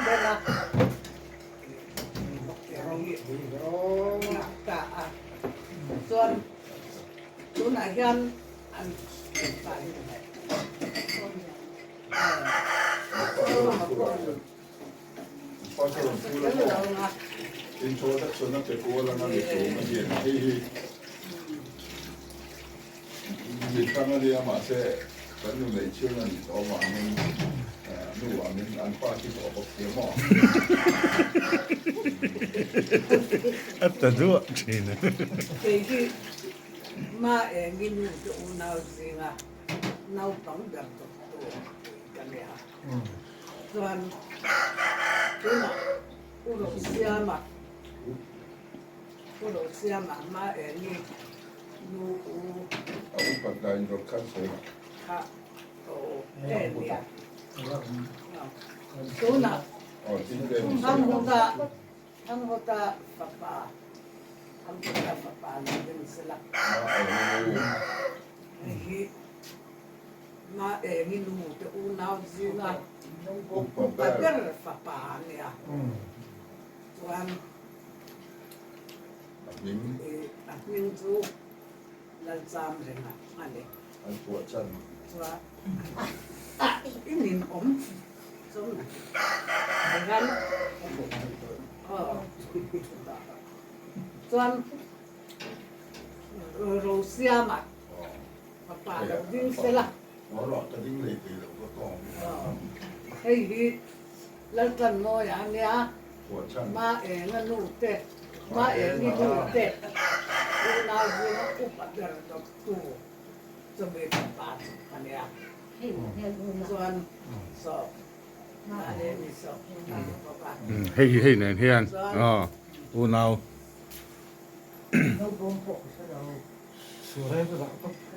ber a ta a chuan tunah hian an Introduction a pe kual anga ni tum a hian hei hi mi hrang a nia mahse kan nu neih chhung a nih tawh avangin nu angin an pa khi tawh bawk sia maw. A ta duah thin a. Kei hi ma engin nu te unau zinga naupang ber dawttu ka nia. Chuan tunah U Rosiama, U Rosiama ma eng i nu u. A upat dain rawt khan sawi la. Kha o e nia. Tunah Thanghuta, Thanghuta fapa, Thanghuta fapa ni din sela. Ma eng i nu. Hei hi. Ma eng i nu te unau zinga upa ber fapa a nia. Chuan a hming chu Lalcham renga a ni. Chuan i nin awm chuan chuan Rosiama Fapa lo ding sela. Hei hi Laltanmawia a nia, Ma Enga nu te, Ma Engi nu te unau zinga upa ber dawttu chumi fapa chu a nia. Chuan saw Ma Engi saw a ni bawk a. Hei hi hei nen hian unau.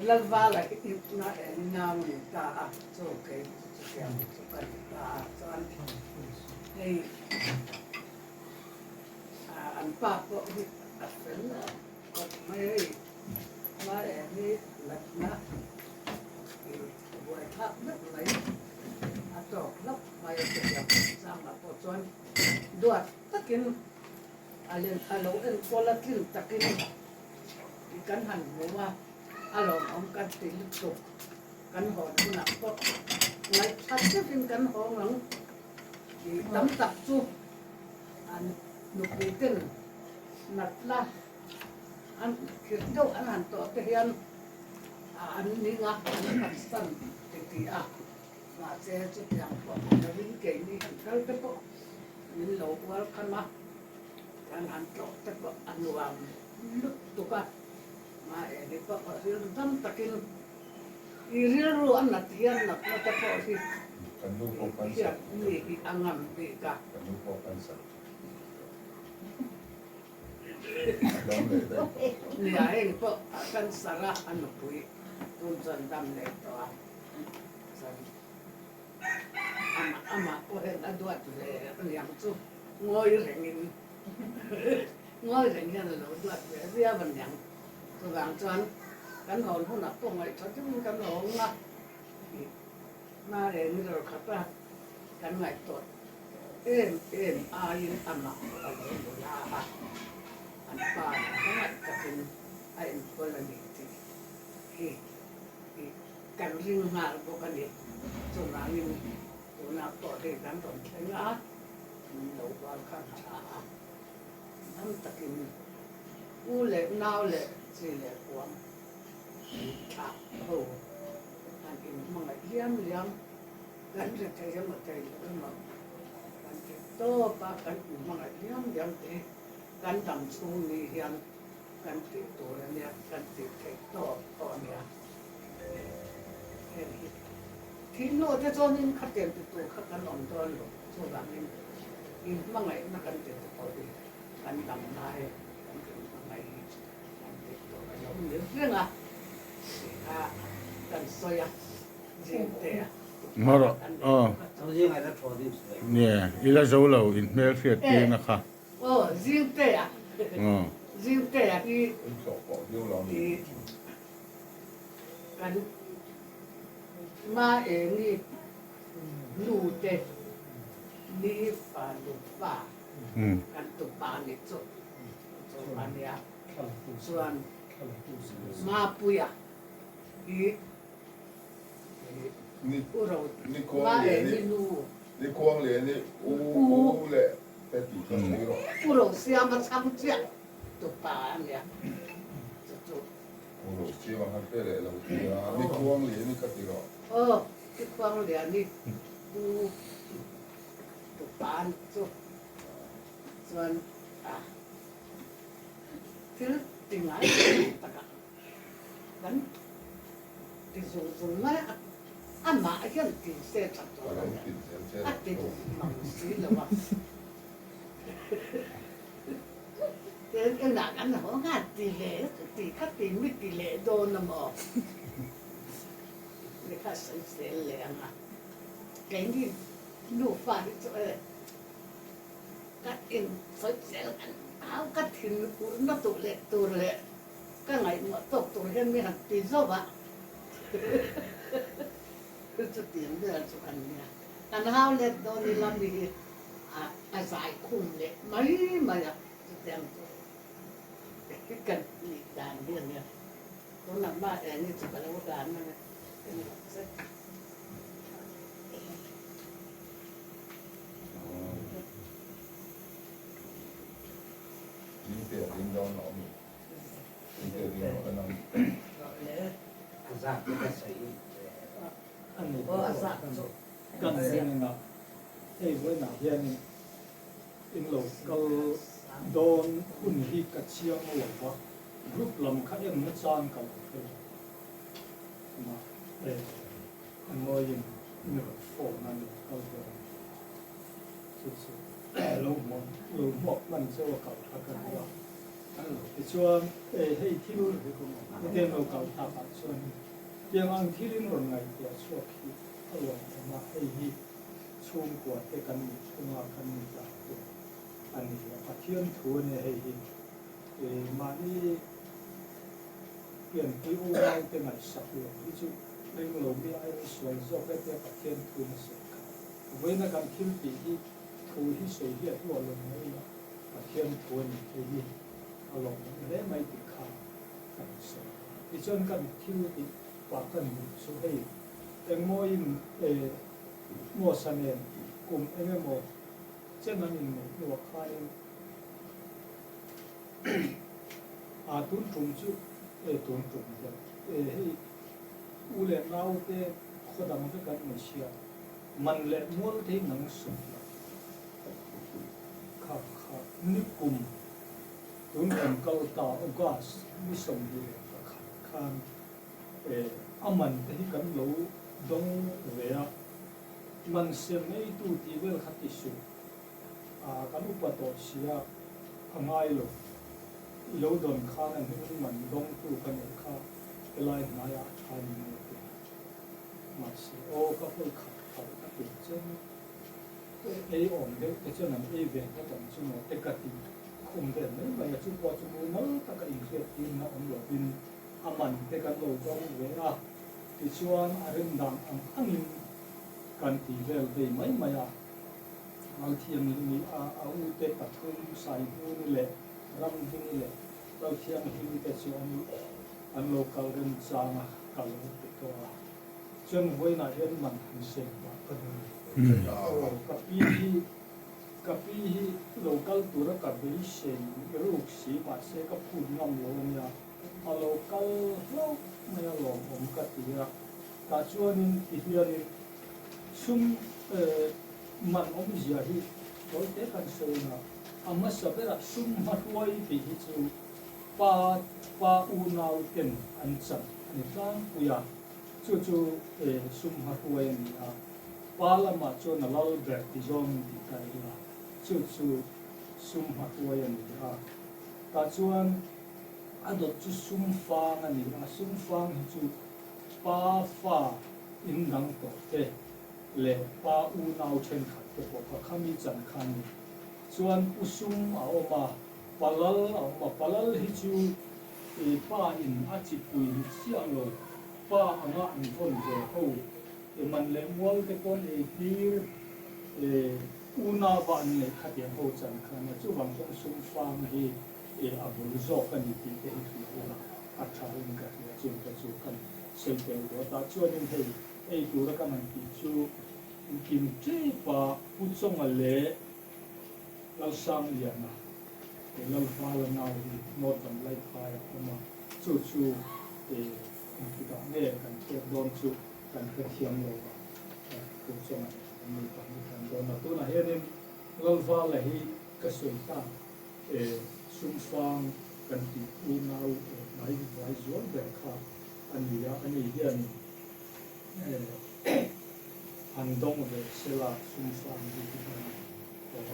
Lalvala hi ipna eng nau ni ta a, chu kei chu chutiang chu ka ni ta a, chuan hei an pa pawh hi a fel khawp mai hei hma eng hi natna buai thlak vek mai a tawk hlauh mai a chutiang changah pawh chuan duat takin a lo enkawl a tlin takin Kan han hmu a, a lawmawm kan ti lutuk. Kan hawn hunah pawh ngaihthat deuhin kan hawng ang tih tam tak chu an nupui ten natna an khirh deuh an han tawh te hian an ning a, an phatsan ti ti a. Mahse chutiang pawh ni lovin keini han kal te pawh min lo welcome a, kan han tlawh te pawh a nuam. Lutuk a, mahni pawh a rilru dam takin i rilru a nat hian natna te pawh hi hiat mi hi a ngam bik a. Nia heng pawh a cancer a, a nupui tun chuan dam leh tawh a, chuan amah amah pawh hian a duat ve aniang chu ngawi rengin. Ngawi reng hian a lo duat ve viau a niang. Chuvang chuan kan hawn hunah pawh ngaihṭha deuhin kan hawng a, tih hma reng i rawr khat a, kan ngaihtuah em em aiin amah pawh a lo nula a, an pa nen ka ngaih takin a enkawl a ni tih hi kan ring nghal bawk a ni. Chuvangin tunah pawh hei kan rawn thleng a, min lo bual khan tha a. Dam takin u leh nau leh chi leh kuang thlah ho han inhmangaih liam liam kan hre thei emaw thei lo emaw kan ti tawp a, kan inhmangaih liam liam te hi kan dam chhung ni hian kan tih tur a nia, kan tih theih tawp pawh a nia. Heng hi thihnu te chuanin khatiang ti tur kha kan awm dawn lo, chuvangin inhmangaihna kan ti te pawh hi kan dam lai kan inhmangaih hi kan tih tur a lo ni reng a tih kha kan sawi a, zingte a Marawh aw nge i la zo lo in hmel hriat tirna kha. Aw zingte a zingte a hi Kan ma eng i nu te Ni fa nu fa kan tupa ni chu chu a nia. Chuan Mapuia hi U Ro Maeni nu U Ro Siama chhang chiah tupa a nia chu chu. Aw Nikhuangliani u tupa a ni chu chuan a. Thil ti ngai takah kan ti zung zung mai a, amah hian ti se tha tur a nia, a ti mang si lo a. Tin inah kan haw nghal ti leh ti kha ti mi ti leh dawn a maw? Ni kha sawi zel leh ang a, keini nufa hi chu e. Ka insawi zel kan au ka thin urna duh leh tur leh ka ngaihmawh tawk tur hian mi han ti zauh a, chutiang vel chu kan nia. Kan hau let dawn ila mi hi a zai khum leh mai mai a, chutiang chu kan nih dan hi a nia. Tunah mah eng chu ka lo dan a nia. Kan zinga hei vawiinah hianin in lo kal dawn hun hi ka chiang lo va, group lam kha en na chang ka lo hre lo. A ngawiin mi rawn phone a ni kal dawn chu chu lo hmuh lo hmuak hman cheu a kal kha ka duh a tichuan hei thil hetiang lo kal thlak ah chuan tiang ang thil in rawn ngaihtuah chhuak hi a lawmawm a hei hi chhungkua te kan nih chhunga kan ni dan tur a ni a Pathian thu a nia hei hi mahni pianpui unau te ngaihsak lo hi chu ring lo mi aiin sual zawk e tia Pathian thu na sawi kha. Vawiina kan thil tih hi thu hi sawi hiat ruah lo mai ila Pathian thu a ni thei hi a lawmawm hle mai tih kha kan sawi. Tichuan kan thil tih pah kan duh chu hei engmawiin e Mosa nen kum eng emaw chen an inneih hnuah khanin A tun tum chu e tun tum hian e hei u leh nau te khaw dang vek an ni sia man leh mual te hi nang sut la kha kha ni kum tun kum kal ta August ni 21 khan e a man te hi kan lo dawng ve a man sem ei tu tih vel kha ti suh. A kan upa tawh sia a ngai lo. I lo dawn khan a hnung man dawngtu ka neih kha helai hnaiah a tha ni nge ti. Mahse aw ka hawi khat palh ka ti chen ei awm deuh te chuan an ei ve ngawt ang chu maw te ka ti khum vel mai mai a chu pawh chu mumal taka inhriat tirna awm lovin a man te kan lo dawng ve a tichuan a rem dan ang angin kan ti vel vei mai mai a. Lalthianghlim i a a ute pathum Saihmuni leh Ramdini leh Lalthianghlim te chu an an lo kal remchang a ka lo ti tawh a. Chuan vawiinah hian man han sem pah ka duh a ni. Aw ka pi hi ka pi hi lo kal tura ka beisei ruk si mahse ka phut ngam lo a nia. A lo kal hlauh mai a lawmawm ka ti a. Tah chuanin ti hianin Sum man awmzia hi tawite kan sawi ang a, a hmasa berah sum hmahruai tih hi chu pa pa unau ten an chan a ni tlangpui a, chu chu sum hmahruai a ni a, pa lamah chuan a lal ber ti zawngin tih ta ila, chu chu sum hmahruai a ni a, tah chuan a dawt chu sum fang a ni a, sum fang hi chu pa fa in dang tawh te leh pa unau thenkhat te pawh kha khami chan kha ni. Chuan pu sum a awm a, palal a awm a, palal hi chu i pa in a chipui ni chiah lo, pa anga an vawn ve ho, i man leh mual te pawn ei tir e. Unauva an neih khatiang ho chan kha ania, chuvang chuan sumfang hi a bul zawk a ni tih te hi hria ula a tha in ka hria, chung te chu kan sawi tel duh a tah chuanin hei ei tura kan han tih chu Kim Ṭepa Pu Chawnga leh Lalsangliana leh Lalvala nau hi North Vanlaiphai a awm a, chu chu engtikah nge kan pek dawn chu kan hrethiam lo va, Pu Chawnga leh an ni pahnih kan dawn a. Tunah hianin Lalvala hi ka sawi ta sumfang kan tih unau hnai vai zual ber kha a ni a, ani hianin Han dawng ve sela sumfang hi ti hian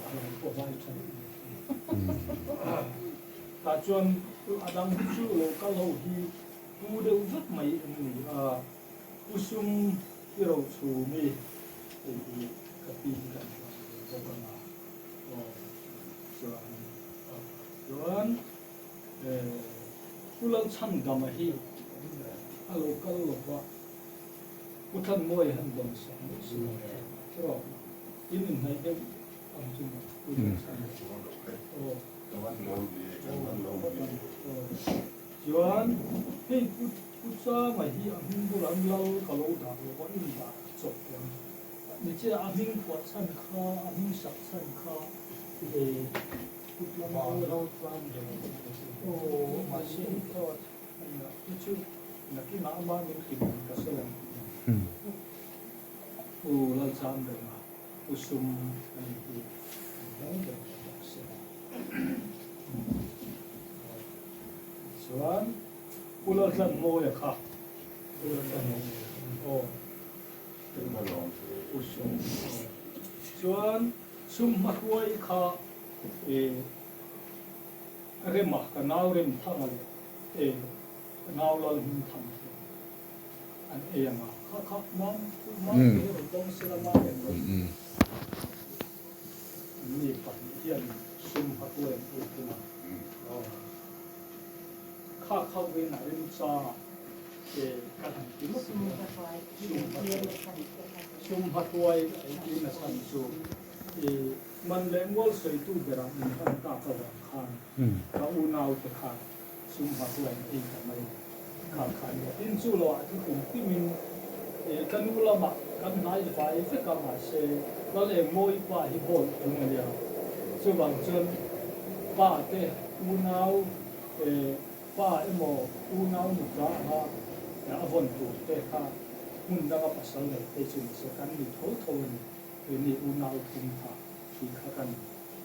a lo pawh vai tha deuh ve thei. Tah chuan a dang hi chu lo kal ho hi pu deuh vek mai an ni a, pu sum i ro chhum i hei hi ka pi hi kan hlan ve bawk ang a, aw chuan chuan Pu Lalchhandama hi a lo kal lo va. Pu Thanmawia han dawn sak mai si lo chu in inhnaih deuh ang chu maw Pu Lalchhandama. Chuan hei Pu Pu Changa hi a hming bulah an lal ka lo dah lo va in dah chawp em ni che a hming phuah chhan kha a hming sak chhan kha Pu Tlangval aw mahse i chu Nakinah ama min hrilh ang ka sawi ang. Pu Lalchamrenga Pu Sum a ni hi an dang ber ta bawk si a. Tichuan Pu Laltlanmawia kha Pu Laltlanmawia aw Pu Sum aw chuan Sum hmahruai kha Rema ka nau Remthanga leh e ka nau lal hming tham hi an ei ang a, kha kha mam mam te hi rawn dawng sela mam em lo an ni pahnih hian sum ha tuai an ei thung a, aw kha kha vawiin a remchanga e kan han ti ngawt mai a, sum ha tuai ei tiin a chhan chu e man leh mual sawitu berah min hlan tak avang khan ka unau te khan Sum ha chu an ei ta mai kha kha nia. Tin chu lo ah chu kum kim in ka nu lamah kan hnai vai vek a mahse Lal Engmawi pa hi bawi tung a nia. Chuvang chuan pa te unau pa emaw unau nuta anga a vawn tur te kha hmun danga pasal nei phei chu nise kan ni tho tho a ni. Keini unau thum kha tih kha kan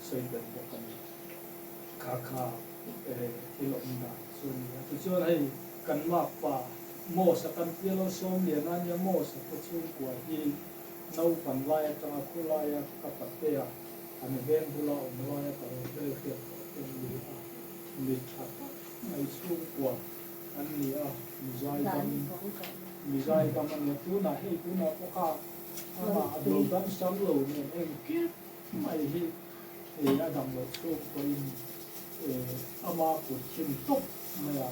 sawi tel bawk a ni. Kha kha thil awm dan chu a ni a. Tichuan hei kan makpa Mos-a kan tia lo sawm lian a nia, Mos-a te chhungkua hi naupang lai atanga khulaia ka patea an veng bula awm laia ka lo hmelhriat tawh te an ni a, mi tha tak mai chhungkua an ni a, mi zaidam mi zaidam a nia. Tunah hei tunah pawh kha amah a lo dam sam lo nen engkim mai hi a dam loh chhung pawhin ama kut thin tawp mai a,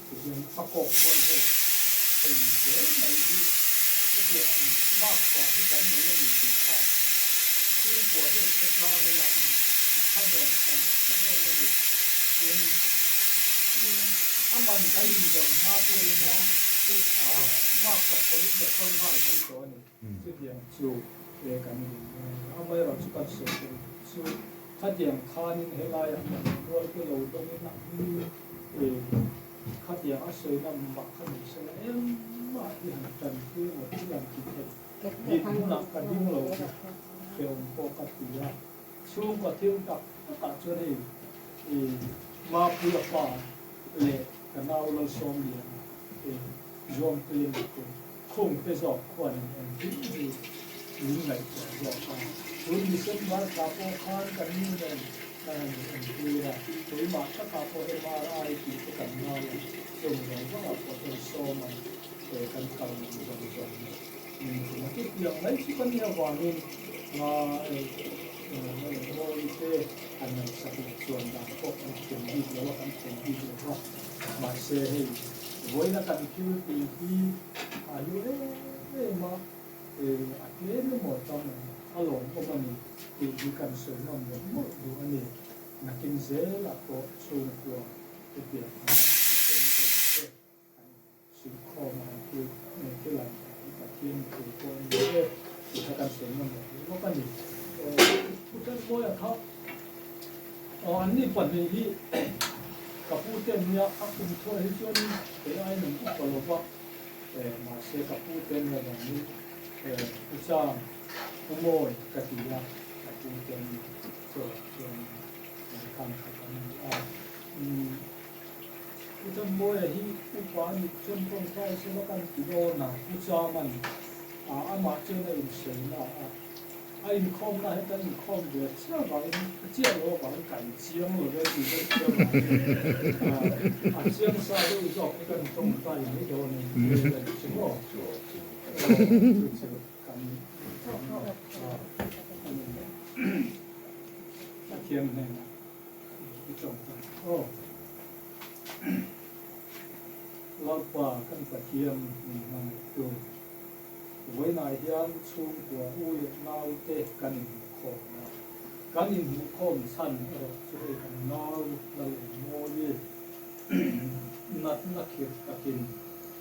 tihian a kawk kual vel thei zel mai hi hetiang ang mark pa hi kan nei a ni tih kha chhungkua hian hre tlang ila a thlamuan awm em em a ni. Tin, a man kan indawn hma pawhin mark pakhat in ka sawi nghal mai tawh a ni. Chutiang chu he kan duh mai a ni. Amaherawhchu kan sawi tur chu khatiang khanin helaiah kan rualte lo dawngin a hming khatiang a sawina mah kha ni sela engmah hi han tanpui emaw thil han ti thei bik hmunah ka ding lo hi hrehawm pawh ka ti a. Chhungkaw thil tak takah chuan hei Mapuia pa leh ka nau Lalsawmliana Zuangtui a ni te. Khung te zawk khuan in engkim hi min ngaihtuah zawk a, tun December thla pawh khan kan nu nen kan han in entir a, keimah takah pawh MRI tih te kan ngai a, chung zawng zawngah pawh chuan sawman kan kal man zawng zawng leh min tum a, chutiang mai chu ka nih avangin nga leh mawi te han ngaihsak leh chuan dan pawh kan thiam bik lo a, kan thiam bik lo va, mahse hei Vawiina kan thil tih hi a hlu em em a, a tlem emaw tam ang. a lawmawm a ni tih hi kan sawi nawm mawlh mawlh duh a ni. Nakin zelah pawh chhungkua hetiang anga thisen zawm te an suihkhawm a han thil thil an hi Pathian thu pawh a ni e tih kha kan sawi nawm mawlh duh bawk a ni. Thuthlengmawia kha aw anni pahnih hi ka pu te an nia a kum thuah hi chuan kei aiin an upa lo va mahse ka pu te an nia vangin Pu Chang, Pu Mawi ka ti a, ka pu te an ni chawah chuan khan khat an ni a. Pu Chanmawia hi upa a nih chuan tawngtai sela kan ti dawn a, Pu Chaman a amah chuan a insawi na a, a inkhawmna hi kan inkhawm ve chiah vangin a chiah lo avangin kan chiang lo ve tih daih chiah vangin a chiang sa deuh zawk hi kan tawngtai mai dawn a ni chu maw? Chu chu kan Pathian hnenah i tawngtai aw. Lalpa kan Pathian min hmangaihtu. Vawiinah hian chhungkua u leh naute kan inhmuhkhawm a, kan inhmuhkhawm chhan erawh chu hei kan nau lal engmawi natna khirh takin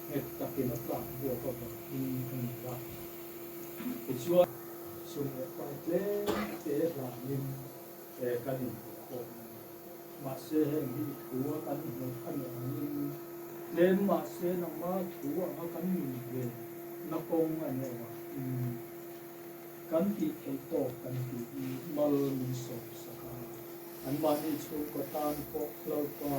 nghet takin a tlak buak avangin a ni a. Tichuan, sum leh pai tlem te hlanin kan inhmuhkhawm a ni. Mahse heng hi i thu a kan hmuh a nih angin tlem mahse nangma thu anga kan nun ve na kawng a nih avangin kan tih theih tawk kan tih hi mal min sawm sak a, anmahni chhungkaw tan pawh Lalpa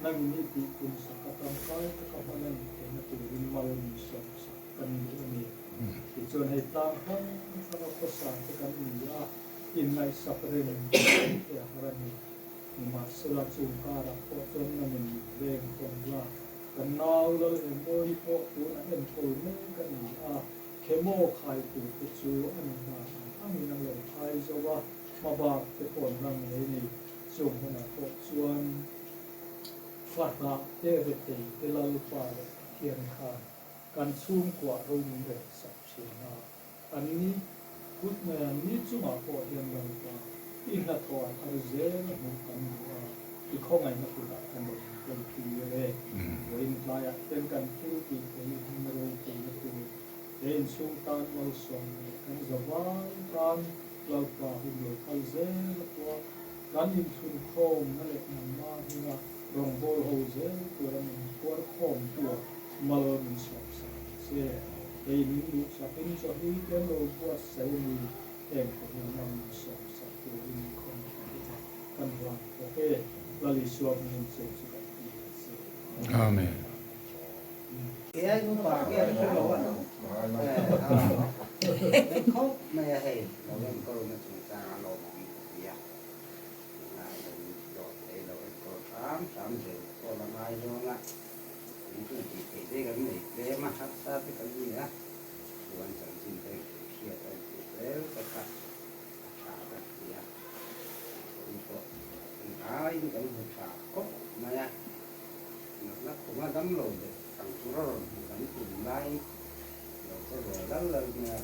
nangin i tih tum sak a tangkai taka hman a nih theihna turin mal min sawm sak kan duh a ni. Tichuan hei tlang hrang hranga khawsa te kan ni a. Inngaihsak reng te a har a ni. Nimahsela chung karah pawh chuan nangin min veng tawn la. Kan nau lal engmawi pawh tunah enkawl mek a ni a, chemo khai tur te chu a ni hna ang angin an lo khai zo a, hmabak te pawh an la ngei ni. Chung hunah pawh chuan fahrah te rethei te Lalpa leh Pathian khan kan chhungkuah ro min rel sak thin a. An ni kut mai an ni chungah pawh hian Lalpa, i hnathawh a thar zel a hmuh kan duh a, i khawngaihna kutah kan rawn inkaltir e. Vawiin tlaiah hian kan thil tih te hi hming ropuina tur, he inchhung tan malsawm leh kan zavai tan Lalpa hun lo kal zel a pawh a, kan inthlunkhawmna leh nangmah hminga rawngbâwl ho zel tura min phuarkhawmtu-ah mal min sawmsak ang che. Hei min duhsakin chawhlui te an lo buatsaih a ni, heng te hi mal min sawmsak turin khawm ta ila kan hlan bawk e, Lal Isua hmingin chu chu kan ti a che. Amen. Kei upa nge ka hre lo a. Khawp mai a hei lo enkawlna chungchang a lawmawm ka ti a. Tunah lo dawh thei lo enkawl hram hram zel pawh la ngai dawn a, kan chu tih theih te kan nei tlem a, harsa te kan ni a, chuan chanchin te engkim hriat a intih zel te kha a tha ka ti a, mahse pawh kan aiin kan hmu tha khawp mai a, natna khuma damlo leh ang tura rawn hmuh kan tum laiin lo che ve lal lal mai a.